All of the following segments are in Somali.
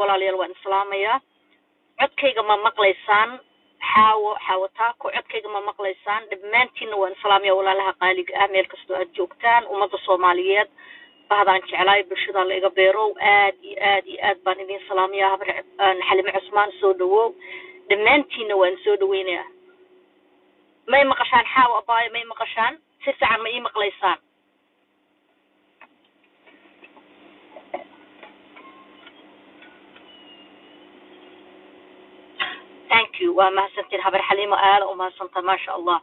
Walaalayaal, waan islaamayaa. Codkayga ma maqlaysaan? Xaawo, Xaawo Taako, codkayga ma maqlaysaan? Dhammaantiinna waan islaamaya, walaalaha qaaliga ah, meel kastoo aad joogtaan, ummadda Soomaaliyeed, bahdaan jeclaay, bulshada la iga beerow, aad iyo aad iyo aad baan idin salaamayaa. Habar Xalime Cusmaan, soo dhawow. Dhammaantiinna waan soo dhaweynayaa. May maqashaan? Xaawo abaayo, may maqashaan? Si fiican ma ii maqlaysaan? Thank you, waa mahadsantiin. Habar Xaliimo, aala u mahadsantaa, maasha Allah.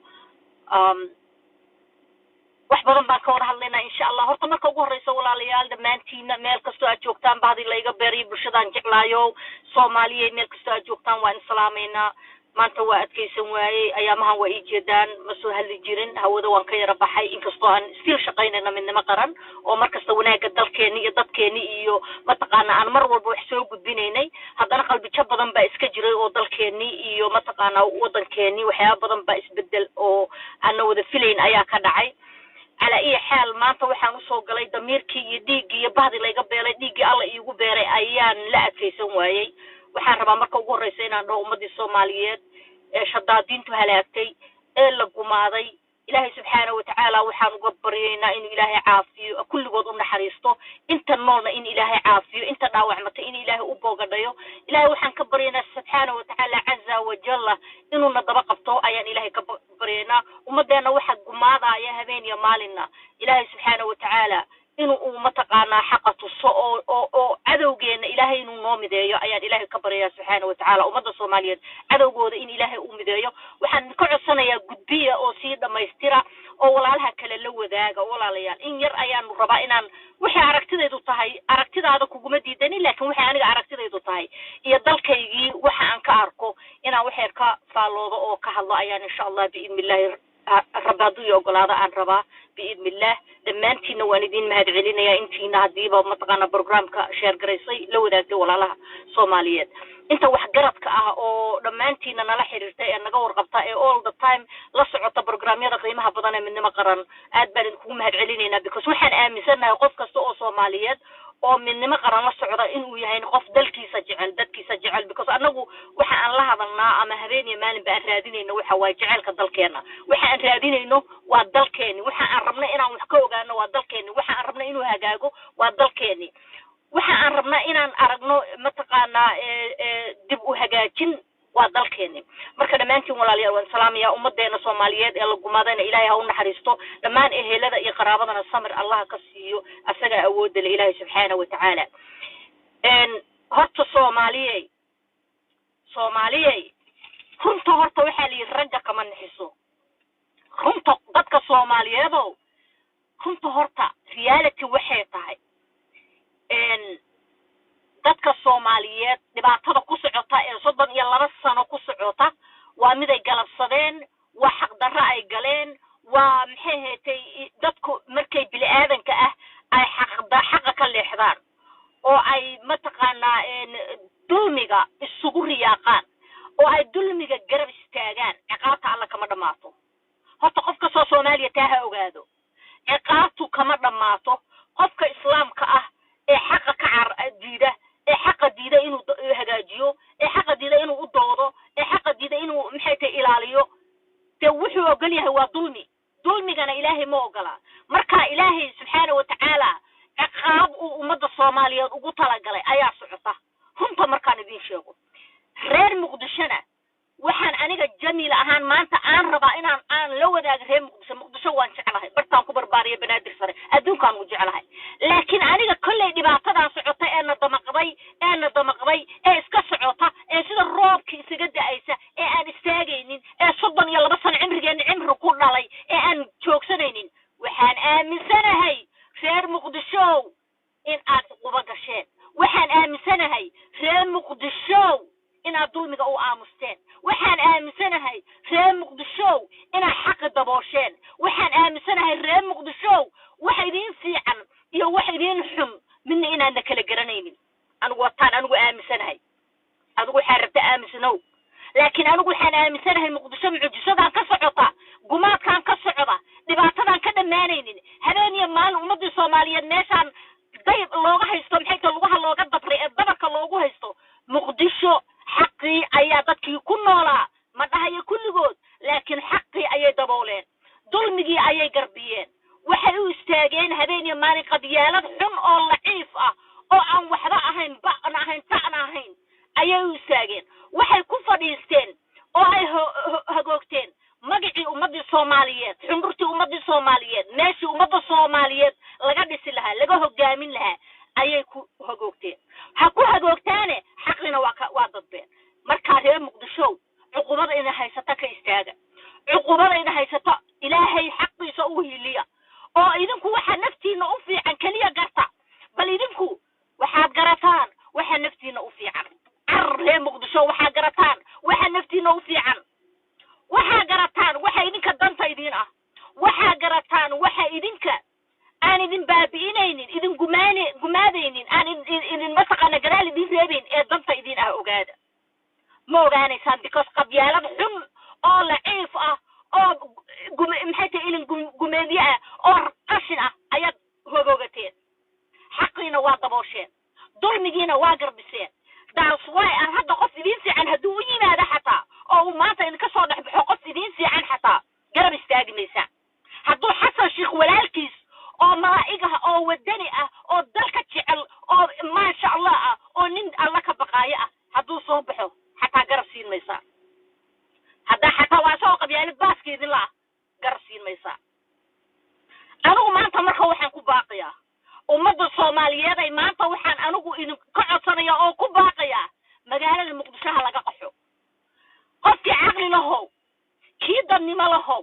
Wax badan baan ka wada hadlaynaa, insha Allah. Horta marka ugu horreysa, walaalayaal, dhammaantiina meel kastoo aad joogtaan, bahdii la iga beeriyo, bulshadaan jeclaayo, Soomaaliyey, meel kastoo aad joogtaan, waan islaamaynaa. Maanta waa adkaysan waayey, ayaamahan waa ii jeedaan, ma soo hadli jirin, hawada waan ka yara baxay, inkastoo aan still shaqaynayna Midnimo Qaran oo markasta wanaagga dalkeeni iyo dadkeeni iyo mataqaana aan mar walba wax soo gudbinaynay, haddana qalbijo badan baa iska jiray oo dalkeeni iyo mataqaana waddankeeni waxyaaba badan baa isbedel oo aanna wada filayn ayaa ka dhacay. Calaa iyo xaal, maanta waxaan usoo galay damiirkii iyo dhiiggii iyo bahdii layga beelay, dhiiggii Alla iigu beeray ayaan la adkaysan waayey. Waxaan rabaa marka ugu horreysa inaan dhaho ummaddii Soomaaliyeed ee shadaadiintu halaagtay ee la gumaaday, Ilaahay subxaana watacaala waxaan uga baryaynaa inuu Ilaahay caafiyo, kulligood u naxariisto, inta noolna in Ilaahay caafiyo, inta dhaawacmatay in Ilaahay u boogadhayo. Ilaahay waxaan ka baryaynaa subxaana watacaala caza wajalla inuuna daba qabto ayaan Ilaahay ka baryaynaa. Ummaddeena waxa gumaadaya habeen iyo maalinna, Ilaahay subxaana watacaala inuu uu mataqaanaa xaqa tuso oo cadowgeena Ilaahay inuu noo mideeyo ayaan Ilaahay ka baryayaa subxaana watacaala. Ummadda Soomaaliyeed cadowgooda in Ilaahay uu mideeyo. Waxaan ka codsanayaa gudbiya oo sii dhammaystira oo walaalaha kale la wadaaga. Walaalayaal, in yar ayaanu rabaa inaan waxay aragtidaydu tahay, aragtidaada kuguma diidanin, laakiin waxay aniga aragtidaydu tahay iyo dalkaygii waxa aan ka arko inaan wax yar ka faalloodo oo ka hadlo ayaan, insha Allah, biidni Illahi, Rabbi hadduu i ogolaado, aan rabaa biidni Illah. Dhammaantiinna waan idin mahad celinayaa, intiina haddiiba mataqaana programka share garaysay, la wadaagtay walaalaha Soomaaliyeed, inta waxgaradka ah oo dhammaantiina nala xiriirtay ee naga warqabta ee all the time la socota programyada qiimaha badan ee Midnimo Qaran, aad baan idinkugu mahad celinaynaa, because waxaan aaminsanahay qof kasta oo Soomaaliyeed oo Midnimo Qaran la socda inuu yahay qof dalkiisa jecel, dadkiisa jecel, because annagu waxa aan la hadalnaa ama habeen iyo maalinba aan raadinayno waxa waaye jaceylka dalkeena. Waxa aan raadinayno waa dalkeeni. Waxa aan rabno inaan wax ka ogaano waa dalkeeni. Waxa aan rabno inuu hagaago waa dalkeeni. Waxa aan rabnaa inaan aragno mataqaanaa dib u hagaajin waa dalkeeni. Marka dhammaantiin, walaalayaal, waan salaamaya. Ummadeena Soomaaliyeed ee la gumaadayna Ilaahay ha u naxariisto, dhammaan ehelada iyo qaraabadana samir Allaha ka siiyo, asagaa awoodda le, Ilaahay subxaana wa tacaala. Horta Soomaaliyey, Soomaaliyey, runta horta waxaa la yidhi ragga kama nixiso runta. Dadka Soomaaliyeedow, runta horta reality waxay tahay, dadka Soomaaliyeed dhibaatada ku socota ee 32 sano ku socota waa mid ay galabsadeen, waa xaqdarro ay galeen, waa maxay haytay, dadku markay bini aadanka ah ay xaqda xaqa ka leexdaan oo ay mataqaanaa dulmiga isugu riyaaqaan oo ay dulmiga garab istaagaan, ciqaabta Alla kama dhammaato. Horta qof kastoo Soomaaliya taa ha ogaado, ciqaabtu kama dhammaato. Qofka Islaamka ah ee xaqa ka car diida, ee xaqa diida inuu hagaajiyo, ee xaqa diida inuu u doodo, ee xaqa diida inuu maxay tahay ilaaliyo, dee wuxuu ogol yahay waa dulmi. Dulmigana Ilaahay ma ogola. Marka Ilaahay subxaana watacaala ciqaab uu ummadda Soomaaliyeed ugu talagalay ayaa socota. Runta markaan idiin sheego, reer Muqdishona waxaan aniga Jamiil ahaan maanta aan rabaa inaan aan la wadaaga reer Muqdisho. Muqdisho waan jeclahay, bartaan ku barbaariya, Banaadir sare, adduunkaan u jeclahay, laakiin aniga kolley dhibaatadan socota ee na damaqday, ee na damaqday, ee iska socota, ee sida roobka isaga da'aysa, ee aan istaagaynin, ee 32 sano cimrigeena cimri ku dhalay, ee aan joogsanaynin, waxaan aaminsanahay reer Muqdishow in aad quba gasheen. Waxaan aaminsanahay reer Muqdishow inaad dulmiga u aamusteen. Waxaan aaminsanahay reer Muqdishow inaad xaqi daboosheen. Waxaan aaminsanahay reer Muqdishow wax idiin fiican iyo wax idiin xun midna inaadna kala garanaynin. Anigu wataan anigu aaminsanahay. Adigu waxaa rabta aaminsanow, laakiin anigu waxaan aaminsanahay Muqdisho mucjisadaan ka socota, gumaadkaan ka socda, dhibaatadaan ka dhammaanaynin, habeen iyo maalin ummaddii Soomaaliyeed meeshaan Dayb looga haysto, maxay tahay, lugaha looga dabray ee dabarka loogu haysto Muqdisho. Xaqii ayaa dadkii ku noolaa, ma dhahayo kulligood, laakiin xaqii ayay dabooleen, dulmigii ayay garbiyeen. Waxay u istaageen habeen iyo maalin qabyaalad xun oo laciif ah oo aan waxba ahayn, ba'na ahayn, ta'na ahayn ayay u istaageen. Waxay ku fadhiisteen oo ay hagoogteen magacii ummaddii Soomaaliyeed, xundhurtii ummaddii Soomaaliyeed, meeshii ummadda Soomaaliyeed laga dhisi lahaa, laga hogaamin lahaa ayay ku hagoogteen. Ha ku hagoogtaane, xaqina waa ka waa dadbeen. Markaa reer Muqdishow, cuqubada ina haysata ka istaaga, cuqubada ina haysata Ilaahay xaqiisa u hiiliya, oo idinku waxa naftiina u fiican keliya garta. Bal idinku waxaad garataan waxa naftiina u fiican. Car reer Muqdisho, waxaa garataan waxa naftiina u fiican, waxaa garataan waxa idinka danta idiin ah, waxaa garataan waxa idinka aan idin baabi'inaynin, idin gumaane gumaadaynin, aan idin mataqaana gadaal idin reebayn ee danta idiin ah. Ogaada, ma ogaanaysaan, because qabyaalad xun oo laciif ah oo maxay tahay, ilin gumeedye ah oo qashin ah ayaad hogoogateen. Xaqiina waa daboosheen, dulmigiina waa garbiseen. That's why aan hadda qof idiin fiican hadduu u yimaado xataa, oo uu maanta idinka soo dhex baxo qof idiin fiican xataa, garab istaagi maysaan. Hadduu Xasan Sheikh walaalkiis oo malaa'ig ah oo wadani ah oo dalka jecel oo maasha Allah ah oo nin Alla ka baqaayo ah hadduu soo baxo xataa, garab siin maysaa. Haddaa xataa waa isagoo qabyaalad baaska idinla ah, garab siin maysaa. Anigu maanta marka waxaan ku baaqayaa ummadda Soomaaliyeed ay maanta waxaan anigu idinka codsanaya oo ku baaqayaa, magaalada Muqdisho ha laga qaxo. Qofkii caqli lahow, kii dadnimo lahow,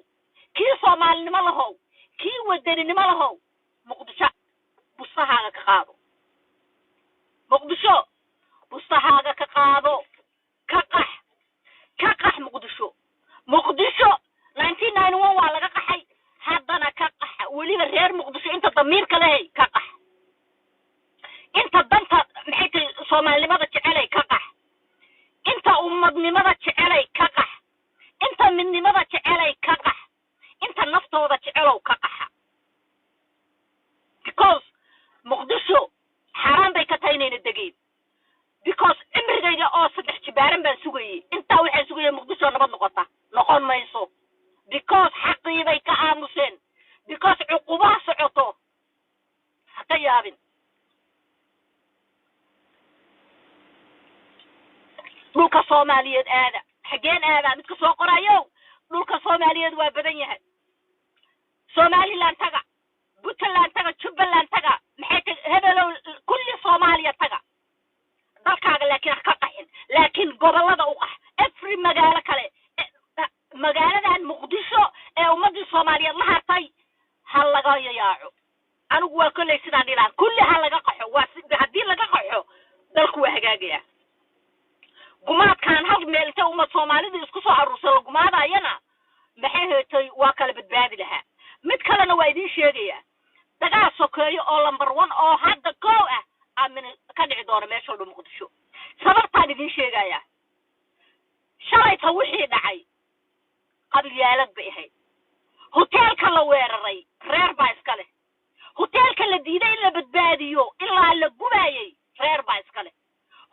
kii Soomaalinimo lahow, kii wadaninimo lahow, Muqdisho bustahaaga ka qaado, Muqdisho bustahaaga ka qaado, ka qax, ka qax Muqdisho. Muqdisho 1991 waa laga qaxay, haddana ka qaxa. Weliba reer Muqdisho inta damiirka lehay ka qax, inta danta, maxay tahay, Soomaalinimada jecelay ka qax, inta ummadnimada jecelay ka qax, inta midnimada jecelay ka qax, inta naftooda jecelow ka qaxa, because Muqdisho xaaraan bay ka tahay inayna degeyn. Because cimrigayga oo 3 jibaaran baan sugayey, intaa waxaan sugayay Muqdisho nabad noqota. Noqon mayso, because xaqii bay ka aamuseen, because cuqubaha socoto. Ha ka yaabin dhulka Soomaaliyeed aada. Xaggeen aadaa? Midka soo qorayo, dhulka Soomaaliyeed waa badan yahay. Somaliland taga, Puntland taga, Jubbaland taga, maxay tag, hebelow, kulli Soomaaliya taga. Dalkaaga laakiin ha ka qaxin, laakiin gobollada u qax, every magaalo kale. Magaaladan Muqdisho ee ummaddii Soomaaliyeed la hartay ha laga yaaco. Anigu waa kolley sidaan dhilaan, kulli ha laga qaxo. Waa haddii laga qaxo dalku waa hagaagayaa. Gumaadkaan hal meel intay ummad Soomaalida isku soo aruursa la gumaadayana, maxay heetay, waa kala badbaadi lahaa. Mid kalena waa idiin sheegayaa, dagaal sokeeyo oo number one oo hadda koow ah aamin ka dhici doona meesha dhan Muqdisho. Sababtaan idiin sheegayaa, shalayta wixii dhacay qabilyaalad bay ahayd. Hoteelka la weeraray reer baa iska leh. Hoteelka la diiday in la badbaadiyo ilaa la gubaayay reer baa iska leh.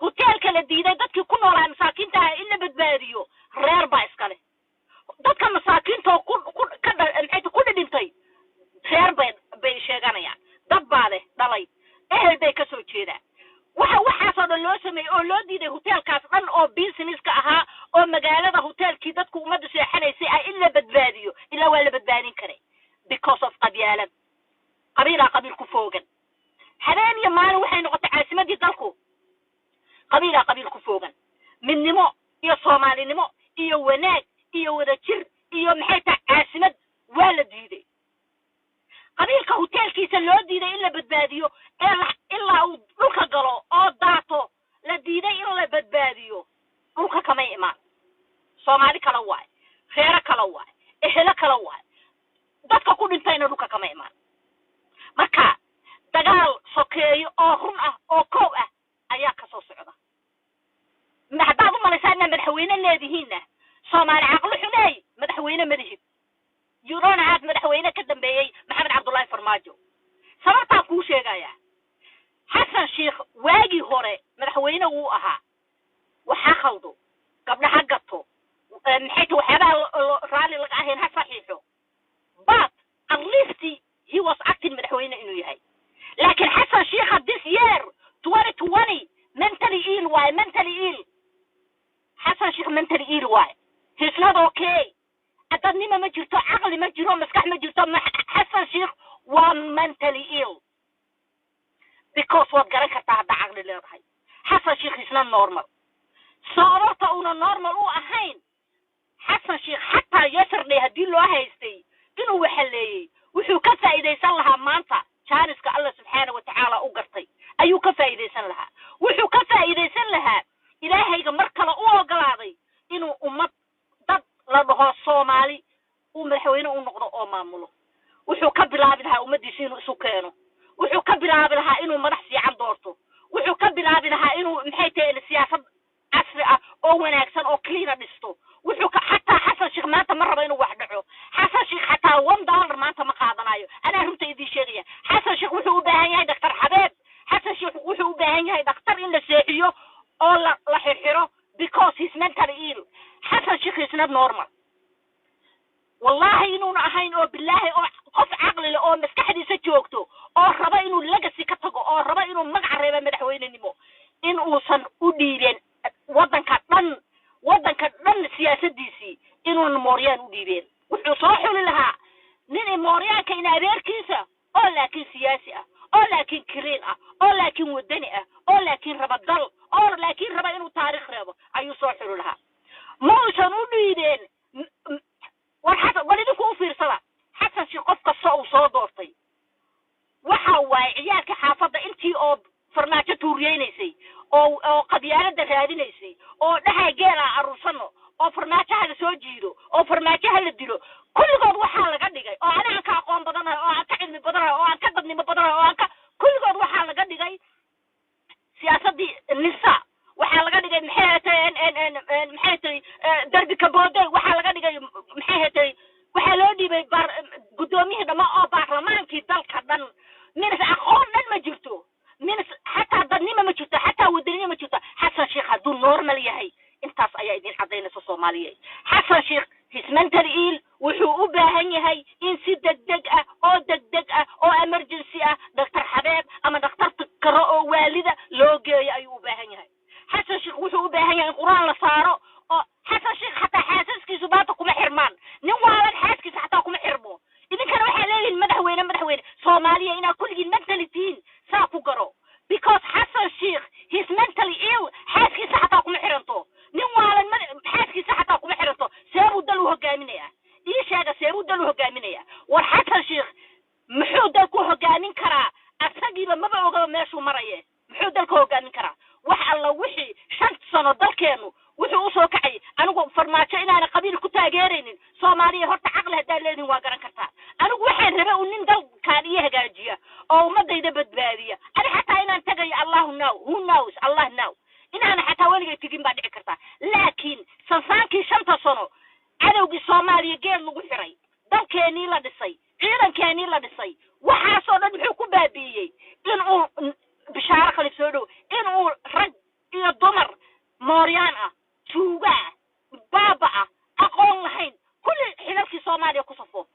Hoteelka la diiday dadkii ku noolaa masaakiinta ah in la badbaadiyo reer baa iska leh. Dadka masaakiinta oo ku ka maxay tahay, ku dhidhintay reer bay sheeganayaan, dad baa leh, dhalay, ehel bay kasoo jeedaan. Waxa waxaasoo dhan loo sameeyey oo loo diiday hoteelkaas dhan oo businesska ahaa oo magaalada hoteelkii dadku ummaddu seexanaysay ah in la badbaadiyo, ilaa waa la badbaadin karay, because of qabyaalad, qabiilaa qabiil ku foogan. Habeen iyo maalin waxay noqotay caasimadii dalku qabiilaa qabiil ku foogan. Midnimo iyo Soomaalinimo iyo wanaag iyo wadajir iyo, maxay tahay, caasimad waa la diiday. Qabiilka hoteelkiisa loo diiday in la badbaadiyo ee ilaa uu dhulka galo oo daato la diiday in la badbaadiyo, dhulka kamay imaan. Soomaali kala waay, reero kala waay, ehelo kala waay. Dadka ku dhintayna dhulka kama imaan. Marka dagaal sokeeyo oo run ah oo koow ah ayaa kasoo socda. Haddaad u malaysaa inaad madaxweyne leedihiinna, Soomaali caqli xumeey, madaxweyne ma lihid. You don't have madaxweyne ka dambeeyey Maxamed Cabdullaahi Farmaajo. Sababtaan kuu sheegayaa Xasan Sheikh waagii hore madaxweyne wuu ahaa, waxaa khaldo gabdha ha gato, maxay tahay, waxyaabaha raalli laga ahayn ha saxiixo, but at least he was acting madaxweyne inuu yahay. Laakiin Xasan Sheikha this year 2020 mentally ill waaye, mentally ill. Xasan Sheikh mentally ill waaye, he's not okay. Dadnimo ma jirto, caqli ma jiro, maskax ma jirto. Xasan Sheikh waa mentally ill, because waad garan kartaa haddaa caqli leedahay, Xasan Sheikh is not normal. Sababta una normal u ahayn Xasan Sheikh, xataa yesterday haddii loo haystay inuu waxaleeyey, wuxuu ka faa'iidaysan lahaa maanta jaaniska Allah subxaana wa tacaala u gartay ayuu ka faa'iidaysan lahaa. Wuxuu ka faa'iidaysan lahaa Ilaahayga mar kale u ogolaaday inuu ummad dad la dhaho Soomaali uu madaxweyne u noqdo oo maamulo. Wuxuu ka bilaabi lahaa ummaddiisa inuu isu keeno. Wuxuu ka bilaabi lahaa inuu madax fiican doorto. Wuxuu ka bilaabi lahaa inuu, maxay tahay, siyaasad casri ah oo wanaagsan oo clean ah dhisto. Wuxuu ka xataa Xasan Sheikh maanta ma rabo inuu wax dhaco. Xasan Sheikh xataa $1 maanta ma qaadanayo, anaa runta idiin sheegaya. Xasan Sheikh wuxuu u baahan yahay Doctor Xabeeb. Xasan Sheikh wuxuu u baahan yahay dhakhtar in la seexiyo oo la xirxiro, because he's mentally ill. Xasan Sheikh is not normal. Wallahi inuuna ahayn oo bilaahi oo qof caqli leh oo maskaxdiisa joogto oo raba inuu legacy ka tago oo raba inuu magac reeba madaxweynenimo in uusan u dhiibeen waddanka dhan, waddanka dhan siyaasadiisii inuuna mooryaan u dhiibeen. Wuxuu soo xuli lahaa nin mooryaanka in adeerkiisa oo laakiin siyaasi ah, oo laakiin clean ah, oo laakiin wadani ah, oo laakiin raba dal, oo laakiin raba inuu taariikh reebo ayuu soo xuli lahaa. Ma uusan u dhiibeen. War Xasan, bal idinku u fiirsada, Xasan Sheikh qof kasta uu soo doortay waxa waaye ciyaalka xaafadda intii oo Farmaajo tuuriyeynaysay oo qabyaalada raadinaysay oo dhahay geela aruursano oo Farmaajoha la soo jiido oo Farmaajoha la dilo. Kulligood waxaa laga dhigay oo ani aan ka aqoon badanahay oo aan ka cilmi badanahay oo aan ka dadnimo badanahay oo aan ka kulligood waxaa laga dhigay siyaasaddii NISA. Waxaa laga dhigay, maxay hatay, maxay tay, darbi kabooday. Waxaa laga dhigay, maxay hatay, waxaa loo dhiibay baar guddoomiyihii dhama oo baarlamaankii dalka dhan. Minas aqoon dhan ma jirto, minas xataa dadnimo ma jirto, xataa wadanimo ma jirto. Xasan Sheikh hadduu normal yahay, intaas ayaa idin cadaynaysa, Soomaaliyeed. Xasan Sheikh he's mentally ill. Wuxuu u baahan yahay in si degdeg ah oo degdeg ah oo emergency ah Doctor Xabeeb ama dhakhtar karo oo waalida loo geeyo ayuu u baahan yahay. Xasan Sheikh wuxuu u baahan yahay in Qur-aan la saaro. Oo Xasan Sheikh xataa xaasaskiisu maanta kuma xirmaan. Nin waalan xaaskiisa xataa kuma xirmo. Idinkana waxaa leeyihin madaxweyne, madaxweyne. Soomaaliya inaa kulligiin mentally tihiin saa ku garo, because Xasan Sheikh he's mentally ill. Xaaskiisa xataa kuma xiranto. Nin waalan xaaskiisa xataa kuma xiranto. Seebuu dal u hogaaminayaa? Ii sheega, seebuu dal u hogaaminayaa? War Xasan Sheikh muxuu dal ku hogaamin karaa? Asagiiba maba ogaba meeshuu maraye, muxuu dalka hogaamin karaa? Wax alla wixii 5 sano dalkeenu wuxuu usoo kacay, anigu Farmaajo inaana qabiil ku taageeraynin. Soomaaliya horta caqli haddaa leedihin waa garan kartaa. Anigu waxaan rabe uu nin dalkaan iyo hagaajiya oo ummadayda badbaadiya. Ani xataa inaan tagayo, Allahu now, who knows, Allah now, inaana xataa weligay tegin baa dhici kartaa. Laakiin sansaankii 5-ta sano cadowgii Soomaaliya geed lagu xiray, dalkeenii la dhisay, ciidankeenii la dhisay, waxaasoo dhan muxuu ku baabi'iyey? Inuu Bishaaro Khalif soo dhow, inuu rag iyo dumar mooryaan ah, tuuga ah, baaba ah, aqoon lahayn kulli xilalkii Soomaaliya ku safo.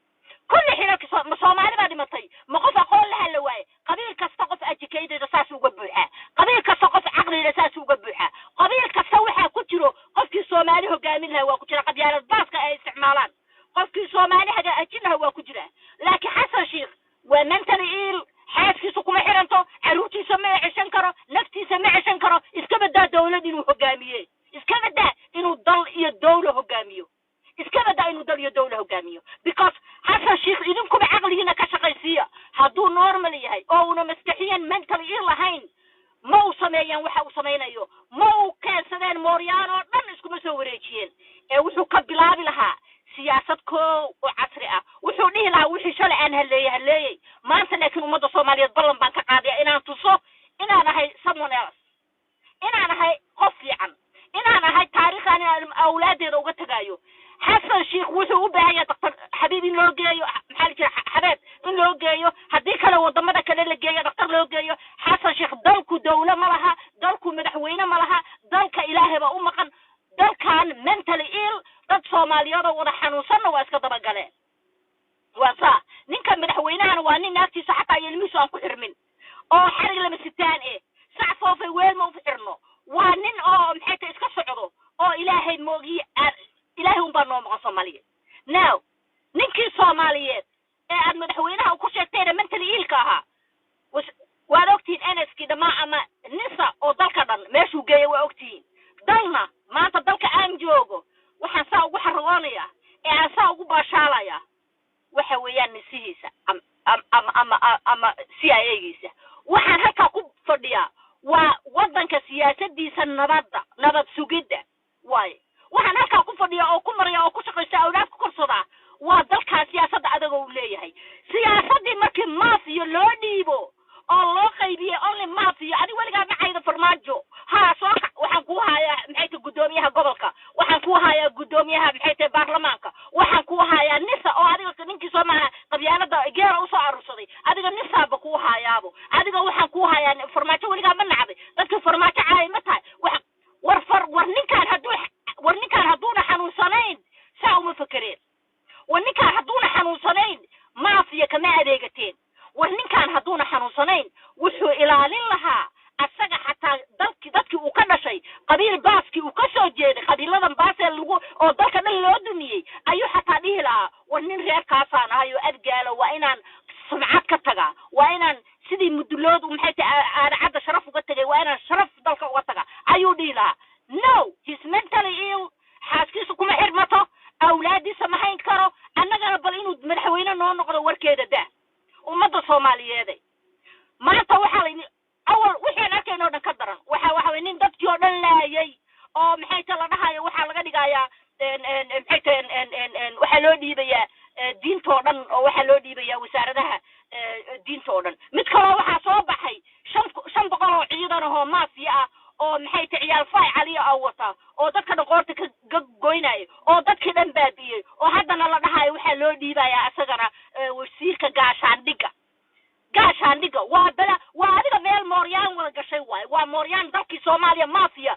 Kulli xilalkii ma Soomaali baa dhimatay? Ma qof aqoon laha la waaye? Qabiil kasta qof educated saas uga buuxaa, qabiil kasta qof caqlila saas uga buuxaa, qabiil kasta waxaa ku jiro qofkii Soomaali hogaamin lahaa waa ku jira. Qabyaalad baaska ay isticmaalaan, qofkii Soomaali hagaajin lahaa waa ku jira. Laakiin Xasan Sheikh waa mentally ill. Xaaskiisu kuma xiranto, caruurtiisa ma ceshan karo, naftiisa ma ceshan karo. Iska badaa dowlad inuu hogaamiye, iska badaa inuu dal iyo dowla hogaamiyo, iska badaa inuu dal iyo dowla hogaamiyo, because Xasan Sheikh idinkuba caqligiina ka shaqaysiiya. Hadduu normal yahay oo una maskaxiyan mentally ill ahayn, ma uu sameeyaan waxa uu samaynayo, ma uu keensadeen mooryaan oo dhan iskuma soo wareejiyeen. Ee wuxuu ka bilaabi lahaa siyaasad koow oo casri ah. Wuxuu dhihi lahaa wixii shalay aan halleeyey halleeyey maanta, laakiin ummadda Soomaaliyeed ballan baan ka qaadaya inaan tuso inaan ahay someone else, inaan ahay qof fiican, inaan ahay taariikhan inaan awlaadeeda uga tagaayo. Xasan Sheikh wuxuu u baahan yahay Doctor Xabiib in loo geeyo, maxaa la jira, Xabeeb in loo geeyo, haddii kale wadamada kale la geeyo, dhakhtar loo geeyo. Xasan Sheikh dal Ilaahay baa u maqan dalkan. Mentally ill dad Soomaaliyeed oo wada xanuunsanna waa iska dabagaleen. Waa saa ninka madaxweynahana waa nin naagtiisa xataa iyo ilmihiisu aan ku xirmin oo xarig lama sitaan eh, sac foofay weel ma u xirno. Waa nin oo, maxay tahay, iska socdo oo Ilaahay moogiye aan Ilaahay unbaa noo maqan Soomaaliyeed. Now, ninkii Soomaaliyeed ee aad madaxweynaha ku sheegtayna mentally illka ahaa, waad ogtihiin NSkii dhammaa ama NISA oo dalka dhan meeshuu geeya, waa ogtihiin. Dalna maanta dalka aan joogo waxaan saa ugu xaragoonayaa ee aan saa ugu baashaalaya waxa weeyaan NISAhiisa ama CIA-giisa. Waxaan halkaa ku fadhiyaa waa waddanka siyaasadiisa, nabadda, nabad sugidda waaye. Waxaan halkaa ku fadhiyaa oo ku maraya oo ku shaqaysta, awlaad ku korsadaa, waa dalkaa siyaasadda adag oo uu leeyahay. Siyaasaddii markii mafia loo dhiibo oo loo qaybiyey only mafia, adi weligaa macayda Farmaajo ha soo kac, waxaan kuu hayaa, maxay tahay, guddoomiyaha gobolka, waxaan kuu hayaa guddoomiyaha, maxay tahay, baarlamaanka, waxaan kuu hayaa NISA oo adiga ninkii soo maaha qabyaalada geela usoo arursaday, adiga NISAba kuu hayaabo, adiga waxaan kuu hayaa Farmaajo. Weligaa ma nacday dadkii Farmaajo caayay ma tahay? Wax war far war ninkaan hadduu, war ninkaan hadduuna xanuunsanayn saa uma fekereen. War ninkaan hadduuna xanuunsanayn mafia kama adeegateen. War ninkaan hadduuna xanuunsanayn wuxuu ilaalin lahaa asaga xataa dalki dadkii uu ka dhashay, qabiil baaskii uu ka soo jeeday, qabiiladan baasee lagu oo dalka dhan loo dumiyey ayuu xataa dhihi lahaa: war nin reerkaasaan ahay oo Abgaalo, waa inaan sumcad ka tagaa, waa inaan sidii Mudulood, maxay tahay, Aadacadda sharaf uga tegay, waa inaan sharaf dalka uga taga, ayuu dhihi lahaa. No, he's mentally ill. Xaaskiisu kuma xirmato, awlaadiisa ma hayn karo. Annagana bal inuu madaxweyne noo noqdo warkeeda daa. Ummadda Soomaaliyeede, maanta waxaa layni awal wixii arkayno o dhan ka daran waxa way nin dadkii oo dhan laayay oo, maxay ta, la dhahayo waxaa laga dhigayaa, maxay tahay, waxaa loo dhiibayaa diinta oo dhan oo waxaa loo dhiibayaa wasaaradaha diinta oo dhan. Mid kaloo waxaa soo baxay 500 oo ciidan ahoo mafia ah oo, maxay tahay, ciyaal faay caliya ah wata oo dadka dhan qoorta ka goynaya oo dadkii dhan baabi'iyey oo haddana la dhahayo waxaa loo dhiibayaa isagana wasiirka gaashaandhigga. Gaashaandhigga waa bela, waa adiga meel mooryaan wada gashay waaye. Waa mooryaan dalkii Soomaaliya mafia.